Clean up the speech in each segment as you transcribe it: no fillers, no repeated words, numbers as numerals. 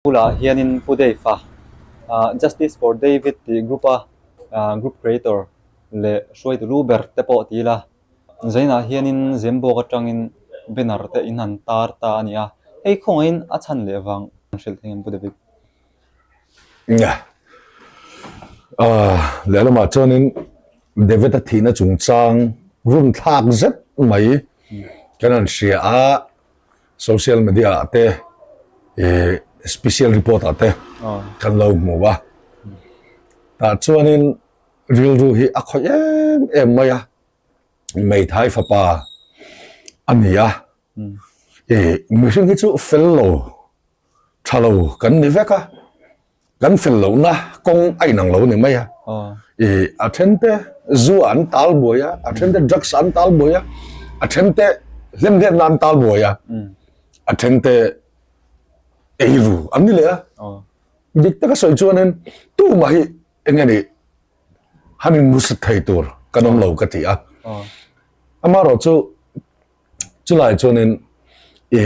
Bulah hianin Pu Dave-a Justice for David tih group a group creator leh hruaitu lu ber te pawh ti ila Zainah hianin Zembawk atangin banner te in han tar ta a ni a, hei khawngaihin a chhan leh vang an hrilh thei ang Pu David. Nia, lehlamah chuanin David-a thihna chungchang runthlak zet mai kan han hria a. Social media ah te ih special report ah te kan lo hmu a, tah chuanin rilru hi a khawih em em mai a, Meithai fapa a ni a, ih mihring hi chu fel lo tha lo kan ni vek a. Kan fel lohna kawng a inang lo ni mai a. I a then te zu ah an tal buai a, a then te drugs ah an tal buai a, a then te hlemhletna an tal buai a, a then te eiru an ni leh a. Dik taka sawi chuanin tumah hi eng nge nih han inrusit thei tur kan awm lo ka ti a. Amaherawhchu chulai chuanin i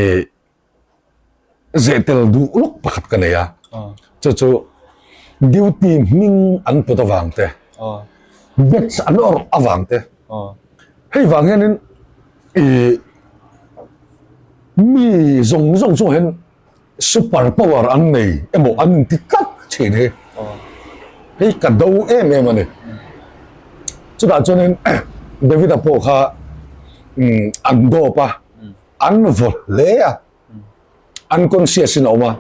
Zeh tel duh lawk pakhat ka nei a, chu chu duty hming an put avang te, batch an awrh avang te, hei vang hianin ih mi zawng zawng chungah hian super power an nei emaw an inti tlat thin hi, hei ka do em em a ni. Chutah chuanin David-a pawh kha an dawp a. An vaw hle a, unconscious in a awm a,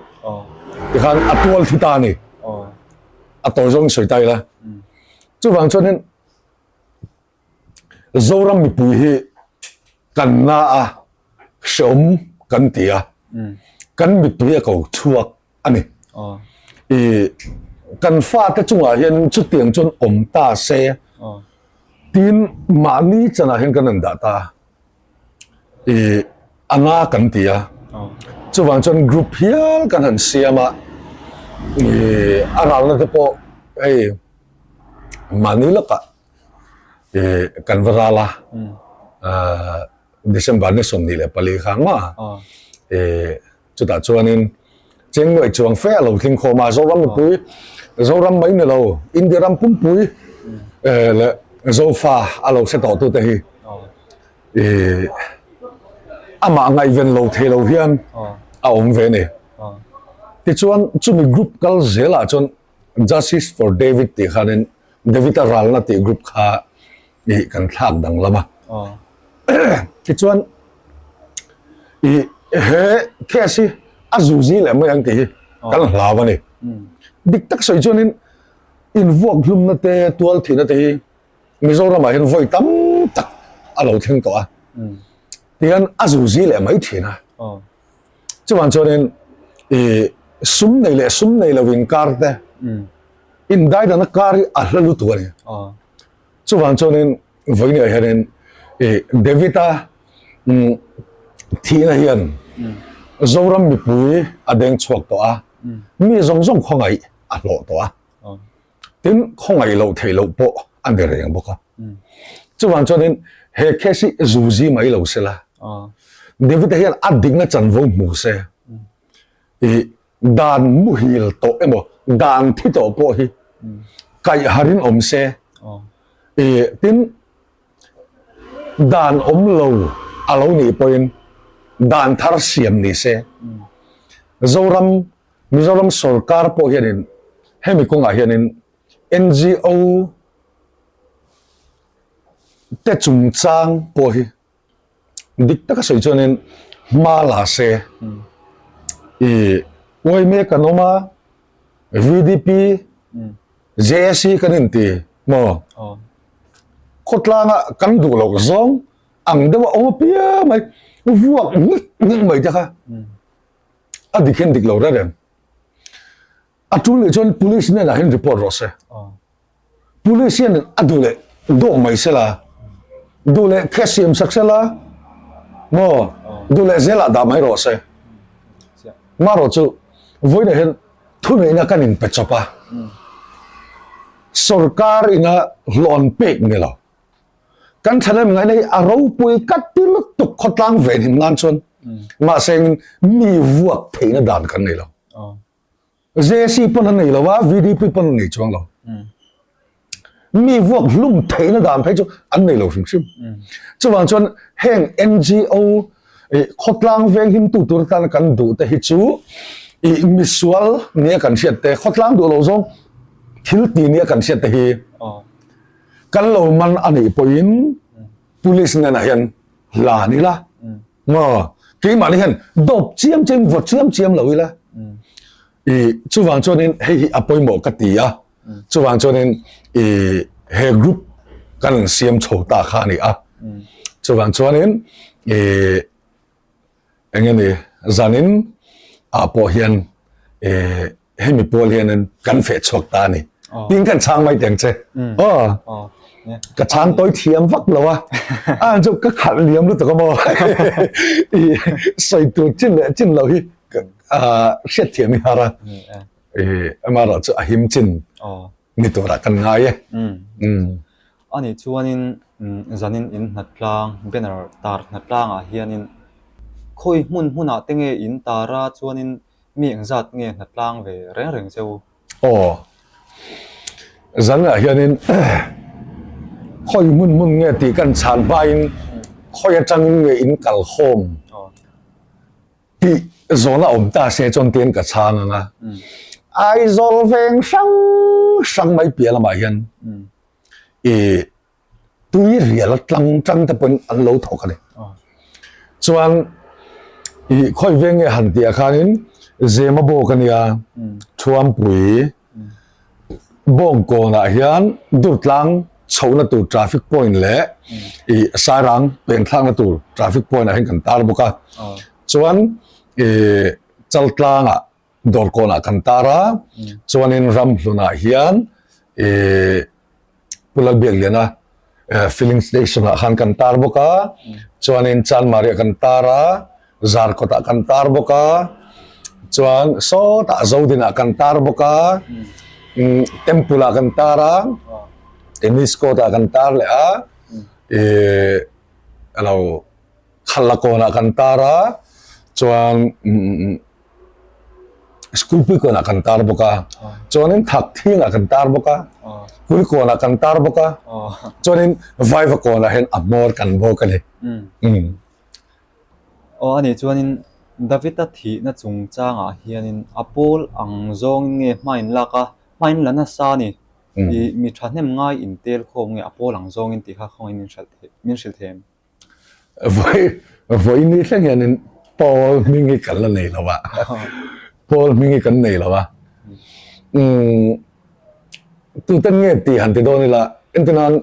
tikhan a tual thi ta a ni, a tawi zawng in sawi ta ila. Chuvang chuanin Zoram mipui hi kan na a, hreawm kan ti a, kan mittui a ko chhuak a ni. I kan fate chungah hian chutiang chuan awm ta se tin mahni chanah hian kan rawn dah ta a. I a na kan ti a, chuvang chuan group hial kan han siam a, i a ralna te pawh hei mahni lawkah i kan va ral a, December ni 24 khan maw i Chutah chuanin Chengnuai chuang fe a lo tling khawm a, Zoram mipui, Zoram mai ni lo, India ram pumpui leh Zofa a lo hre tawh tute hi ih amah ngaihven lo thei lo hian a awm ve a ni. Tichuan chumi group kal zelah chuan Justice for David tih khanin David-a ralna tih group kha ih kan thlak danglam a. Tichuan ih he case hi a zuzi leh mai ang tih hi kan hlau a ni. Dik tak sawi chuanin invuak hlumna te tual thihna te hi Mizoramah hian vawi tam tak a lo thleng tawh a. Tihian a zuzi leh mai thin a. Chuvang chuanin ih sum nei leh sum nei lo inkar te indaidana kar hi a hla lutuk a ni. Chuvang chuanin vawiinah hianin ih David-a thihna hian Zoram mipui a deng chhuak tawh a, mi zawng zawng khawngaih a hlawh tawh a, tin khawngaih loh theih loh pawh a ni reng bawk a. Chuvang chuanin he case hi zuzi mai lo se la, David-a hian a dikna chanvo hmu se, ih Dan muhil tawh emaw dan thi tawh pawh hi kaih harin awm se i tin dan awm lo a lo nih pawhin dan thar siam ni se Zoram Mizoram sorkar pawh hianin hemi kawngah hianin NGO te chungchang pawh hi Dik taka sawi chuanin hma la se i uai mek kan awm a, VDP, JAC kan inti maw? Khawtlanga kan duh loh zawng ang deuh a awm apiang mai, vuak ngik ngik mai te kha a dik hian dik lo reng reng. A tul leh chuan police hnenah hian report rawh se. Police hian a duh leh dawk mai se la, duh leh case siam sak se la, maw duh leh zelah dah mai rawh se. Marawh chu vawiinah hian thuneihna kan inpe chawp a, sorkar ina hlawh an pek ni lo. Kan thahnem ngaihna hi a ropui ka ti lutuk khawtlang venhim nan chuan mahse mi vuak theihna dan kan nei lo. JC pawn an nei lo a, VDP pawn an nei chuang lo. Mi vuak hlum theihna dan phei chu an nei lo hrim hrim. Chuvang chuan heng NGO khawtlang veng himtu tur atana kan duh te hi chu ih misual nia kan hriat te, khawtlang duh lo zawng thil ti nia kan hriat te hi kan lo man a nih pawhin police hnenah hian hlan ila. Maw? Keimahni hian dawp chiam chiam, vaw chiam chiam lo ila. I chuvang chuanin hei hi a pawimawh ka ti a, chuvang chuanin i he group kan an siam chho ta kha a ni a. Chuvang chuanin i eng nge ni zanin ah pawh hian i hemi pawl hianin kan feh chhuak ta a ni. Tin kan chhang mai teng che. Aw. Ka chhang tawi thiam vak lo a. A chu ka khalh liam lutuk a maw. I sawi tur chin leh chin lo hi hriat thiam i har a. Amaherawh chu a him chin ni turah kan ngai e. Ani chuanin zanin in hnatlang banner tar hnatlangah hianin khawi hmun hmunah te nge in tar a chuanin Mi engzat nge hnatlang ve reng reng che u? Aw, zanah hianin khawi hmun hmun nge tih kan chhan hmain khawi atangin nge in kal khawm tih zawn a awm ta se chuan tiin ka chhang ang a. Aizawl veng hrang hrang mai piah lamah hian i tui rial tlang tang te pawhin an lo thawk a ni. Chuan i khawi veng nge han tih ah khanin Zema bawk a nia, Thuampui Bawngkawnah hian Durtlang chhohna tur traffic point leh i Sairang pengthlakna tur traffic point ah hian kan tar bawk a. Chuan i Chaltlangah Dawrkawnah kan tar a, chuanin Ramhlunah hian i Pu Lalbiakliana filling station ah khan kan tar bawk a, chuanin Chanmariah kan tar a, Zarkawtah kan tar bawk a, chuan sawtah Zodinah kan tar bawk a, Temple ah kan tar a, Tennis court ah kan tar leh a, ih alo Khallakawnah kan tar a, chuan School pui kawnah kan tar bawk a, chuanin thak thingah kan tar bawk a, kul kawnah kan tar bawk a, chuanin vaiva kawnah hian a hmawr kan bawk a ni. Aw a nih chuanin David-a thihna chungchangah hianin a pawl ang zawngin nge hma in lak a, hma in la nasa a ni. I mi thahnem ngai intel khawm nge a pawl ang zawngin tih kha khawngaih min hrilh thei min hrilh thei em? Vawi vawi ni thleng hianin Paul hming hi kan la nei lo a, Paul hming hi kan nei lo a. Umm tuten nge tih han ti dawn ila entir nan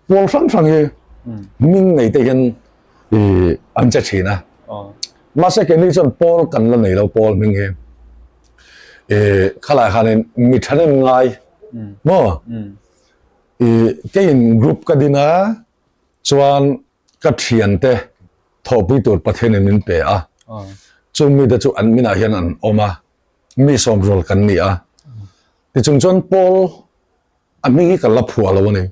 Paul hrang hrang hi hming nei te hian i an che thin a. Mahse keini chuan Paul kan la nei lo Paul hming hi. I khalai khanin mi thahnem ngai maw i keiin group ka din a. Chuan ka thiante thawhpui tur Pathianin min pe a, chung mite chu an minah hian an awm a, mi sawmrual kan ni a. Tichung chuan Paul a hming hi ka la phuah lo a ni.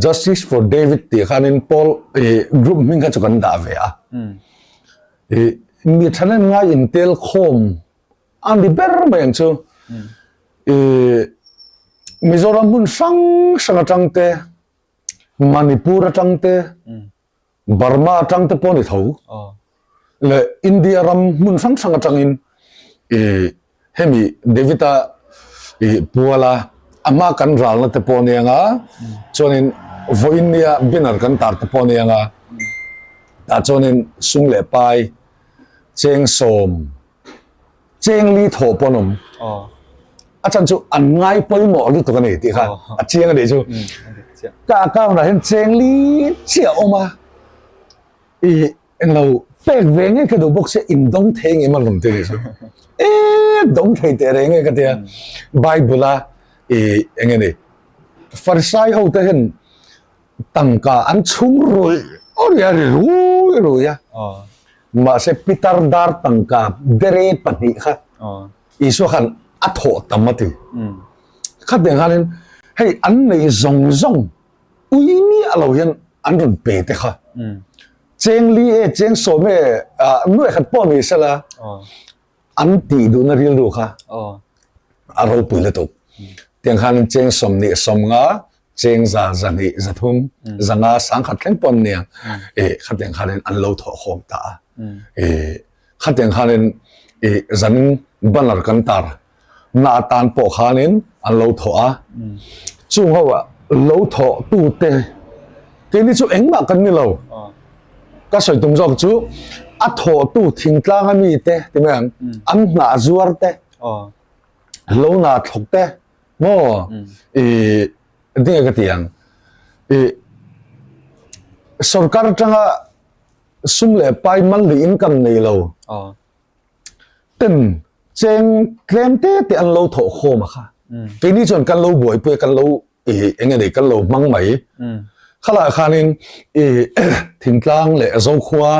Justice for David tih khanin Paul i group hming kha chu kan dah ve a. I mi thahnem ngai intel khawm a ni ber mai ang chu. I Mizoram hmun hrang hrang atang te Manipur atang te, Burma atang te pawh a ni tho. Leh India ram hmun hrang hrang atangin i hemi David-a i puala a hma kan ralna te pawh a ni ang a, chuanin vawiin nia banner kan tar te pawh a ni ang a, tah chuanin sum leh pai cheng sawm Cheng li thaw pawn awm. A chan chu an ngai pawimawh lutuk a ni tih kha a chiang a nih chu. Ka account ah hian cheng li chiah a awm a, i englo pek ve ngei ka duh bawk sia in dawng thei ngei man rawn ti nih chu. E dawng thei teh reng e ka tia. Bible a i enge ni Farisai ho te hian Tangka an chhung ruih ruih a, ri rui rui a. Mahse Peter dar tangka bere pahnih kha Isua khan a thawh tam a ti. Khatiang khanin hei an neih zawng zawng ui miah lo hian an rawn pe te kha. Cheng li e, cheng sawm e, nuaih khat pawh ni sela an tih duhna rilru kha. A ropui lutuk. Tiang khan cheng 20 50 cheng za 200 300 zanga 1000 thleng pawn nia e khatiang khanin an lo thawh khawm ta a. E khatiang khanin e zan banner kan tar na atan pawh khanin an lo thawh a. Chung ho ah lo thawh tu te keini chu engmah kan ni lo. Ka sawi tum zawk chu a thawh tu thingtlang a mi te ti mai ang an hnah zuar te lo na thlawk te maw i tinge ka ti ang i sorkar atanga sum leh pai mal leh income nei lo ten cheng tlem te te an lo thawh khawm a kha keini chuan kan lo buaipui a kan lo i eng nge ni kan lo hmang mai khalai khanin i thingtlang leh zokhua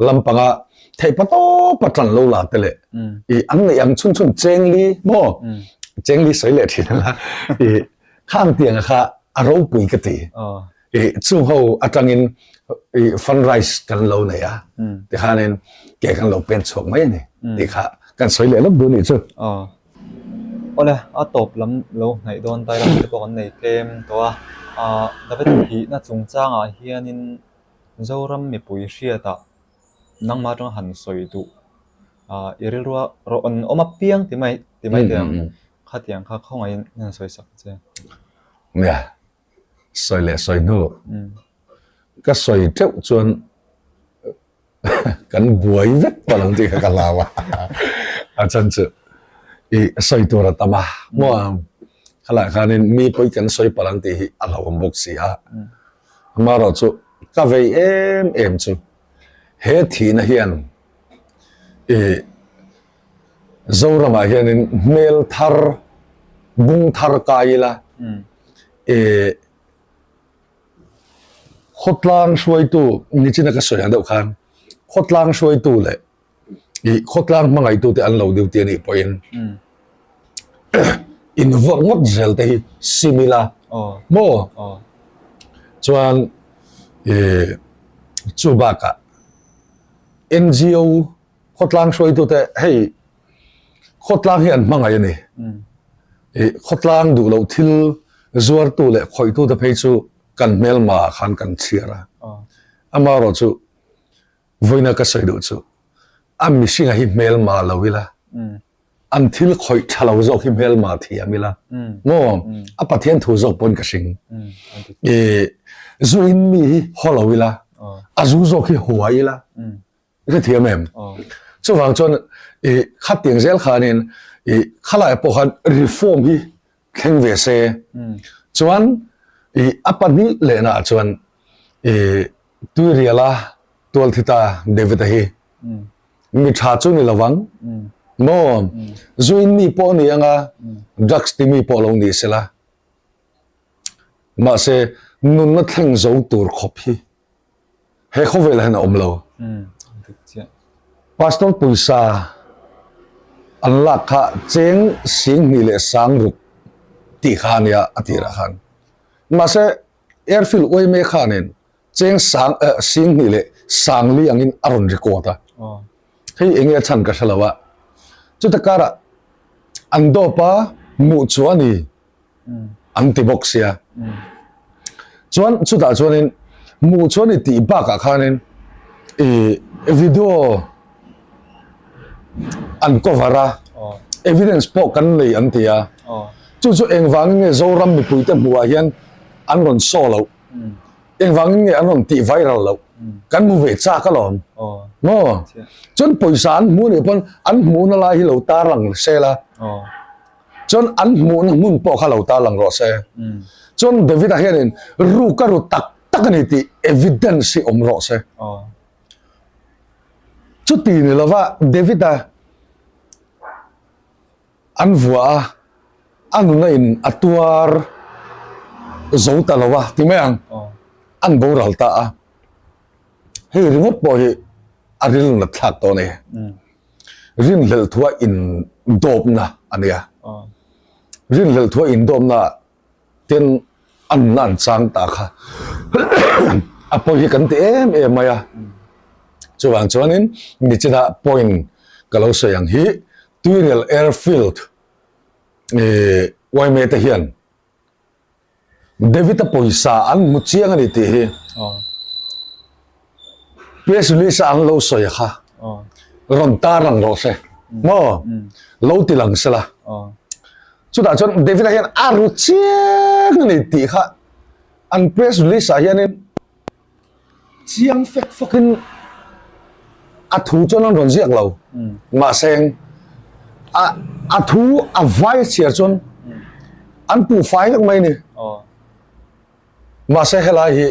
lampanga theih patawp a tan lo la te leh i an neih ang chhun chhun chengli maw chengli sawi leh thin a i khang tiang kha a ropui ka ti i chung ho atangin i fundraise kan lo nei a tikhanin ke kan lo pen chhuak mai a ni tih kha kan sawi leh lawk duh a nih chu. Awle, a tawp lam lo hnaih dawn tai lam te pawh kan nei tlem tawh a, ah David thihna chungchangah hianin Zoram mipui hriatah nangmah atanga han sawi duh ah i rilrua rawn awm apiang ti mai ti mai teh ang khatiang kha khawngaihin han sawi sak che. Nia, sawi leh sawi hnu ka sawi teuh chuan kan buai vek palh ang tih kha ka hlau a, a chhan chu i sawi tur a tam a, maw khalai khanin mi pawi kan sawi palh ang tih hi a hlauhawm bawk si a, amaherawh chu ka vei em em chu he thihna hian i Zoramah hianin hmel thar bung thar kai ila i Khawtlang hruaitu nichina ka sawi ang deuh khan khawtlang hruaitu leh ih khawtlang hmangaihtu te an lo duty a nih pawhin invuak ngawt zel te hi sim ila maw chuan ih chu bakah N_G_O khawtlang hruaitu te hei khawtlang hi an hmangaih a ni. Ih khawtlang duh loh thil zuartu leh khawihtu te phei chu kan hmelma ah khan kan chhiar a. Amaherawh chu vawiina ka sawi duh chu a mihringa hi hmelma lo ila, an thil khawih tha lo zawk hi hmelma thiam ila maw a Pathian thu zawk pawn ka hring. Ih zu in mi hi haw lo ila, a zu zawk hi hua ila. I hrethiam em? Chuvang chuan i khatiang zel khanin i khalai pawh khan reform hi thleng ve se. Chuan i a pahnih lehnaah chuan i Tuiriala Tualthita David-a hi mi tha chu ni lovang maw? Zu in mi pawh a ni anga drugs ti mi pawh lo ni sela. Mahse nunna thleng zo tur khawp hi He khawvel ah hian a awm lo. Pastor pawisa an lak kha cheng 20 60 tih kha a nia a tirah khan. Mahse airfield uaime khanin cheng sang eh 20 leh 40 angin a rawn record a. Hei eng nge a chhan ka hre lo a. Chuta karah an dawp a hmuh chu a ni. an ti bawk sia chuan chutah chuanin hmuh chuan i tih bakah khanin i video an cover a evidence pawh kan nei an ti a chu chu engvangin nge Zoram mipuite hmuhah hian an rawn saw loh engvangin nge an rawn tih viral loh kan hmu ve chak alawm maw chuan pawisa an hmuh anih pawn an hmuhna lai hi lo tarlang sela. Chuan an hmuhna hmun pawh kha lo tarlang rawh se. Chuan David-a hianin ruk a ru tak tak a ni tih evidence hi awm rawh se. Chuti ni lova David-a an vuah a, a nuna in a tuar zo ta lo a ti mai ang, an boral ta a. Hei ringawt pawh hi a rilru thlak tawh a ni. Rinhlelh thua indawpna a nia. Rinhlelh thua indawpna ten an an chang ta kha a pawi hi kan ti em em mai a. Chuvang chuanin nichina point ka lo sawi ang hi Tuirial Airfield. Yma te hian David-a pawisa an hmu chiang a ni tih hi press release a an lo sawi kha rawn tar lang rawh se maw lo ti lang se la chutah chuan David-a hian a ru chiang a ni tih kha an press release ah hianin Chiang fek fawkin a thu chuan an rawn ziak lo. Mahse, a a thu a vai chhiar chuan an puh fai vek mai a ni. Mahse, helai hi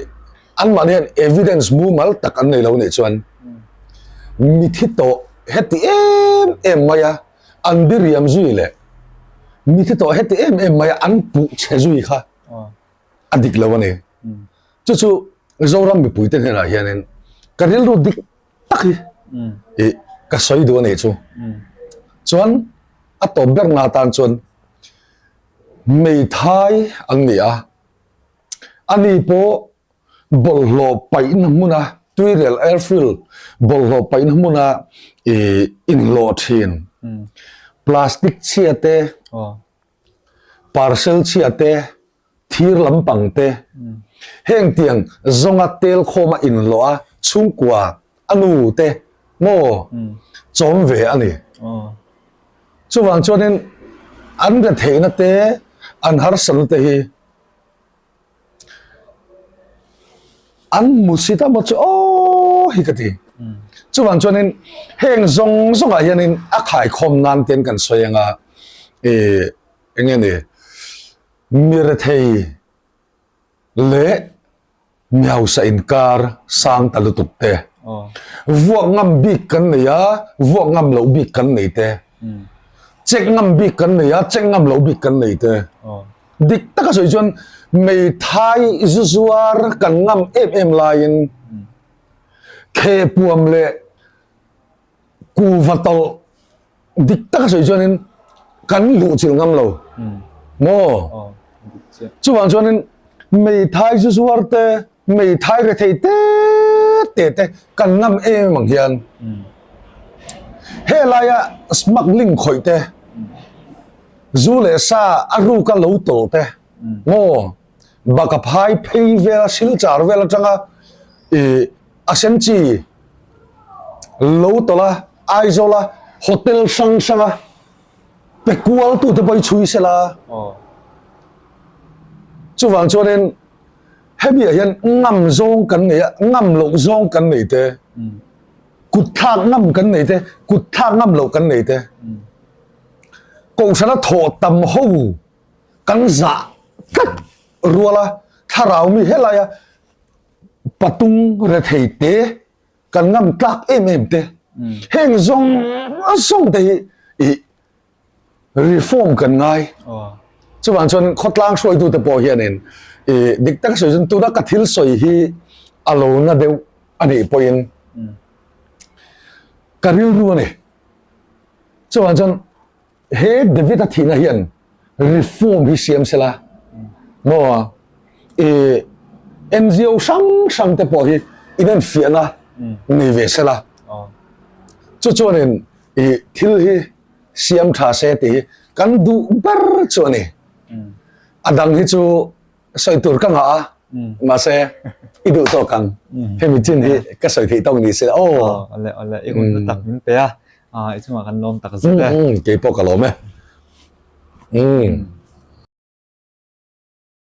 anmahni hian evidence mumal tak an nei lo nih chuan mithi tawh heti em em maia an diriam zui leh mithi tawh heti em em maia an puh chhe zui kha a dik lo a ni. Chu chu Zoram mipuite hnenah hianin ka rilru dik tak hi i ka sawi duh a nih chu. Chuan a tawp ber na atan chuan hmeithai an ni a, ani pawh bawlhhlawh paihna hmuna tuirel airfield bawlhhlawh paihna hmuna i inhlawh thin plastic chhia te parcel chhia te thir lampang te, heng tiang zawnga tel khawma inhlawh a chhungkua a nu te maw chawm ve a ni. Chuvang chuanin an retheihna te, an harsatna te hi an hmu si ta maw chu aw hi ka ti. Chuvang chuanin heng zawng zawngah hianin a khaikhawm nan ten kan sawi anga ih eng nge ni Mi rethei leh mi hausa inkar sang ta lutuk te, vuak ngam bik kan nei a, vuak ngam loh bik kan nei te, check ngam bik kan nei a, check ngam loh bik kan nei te. Dik taka sawi chuan meithai zu zuar kan ngam em em laiin khehpuam leh kuva tawlh dik taka sawi chuanin kan luh chilh ngam lo maw chuvang chuanin meithai zu zuar te meithai rethei te te te kan ngam em ang hian helaia smuggling khawih te zu leh sa a ruka lo tawlh te maw baka phai phei vela silchar vel atanga ih A sen chi lo tawlh a, Aizawl a hotel hrang hrang a pe kual tu te pawh hi chhui se la. Chuvang chuanin hemi ah hian ngam zawng kan nei a, ngam loh zawng kan nei te, kut thlak ngam kan nei te, kut thlak ngam loh kan nei te, Kohhrana thawh tam ho kan zah tlat rual a, thlarau mi helaia patung rethei te kan ngam tlak em em te heng zawng zawng te hi i reform kan ngai chuvang chuan khawtlang hruaitu te pawh hianin i dik tak sawi chuan tuna ka thil sawi hi a lo na deuh a nih pawhin ka rilru a ni chuvang chuan He David-a thihna hian reform hi siam sela maw i NGO hrang hrang te pawh hi inenfiahna nei ve sela chu chuanin i thil hi siam tha se tih hi kan duh ber chu a ni. A dang hi chu sawi tur ka ngah a mahse i duh tawk ang hemi chin hi ka sawi theih tawk ni se aw. Awle awle i hun hlu tak min pe a i chungah kan lawm tak zet e. Keipawh ka lawm e.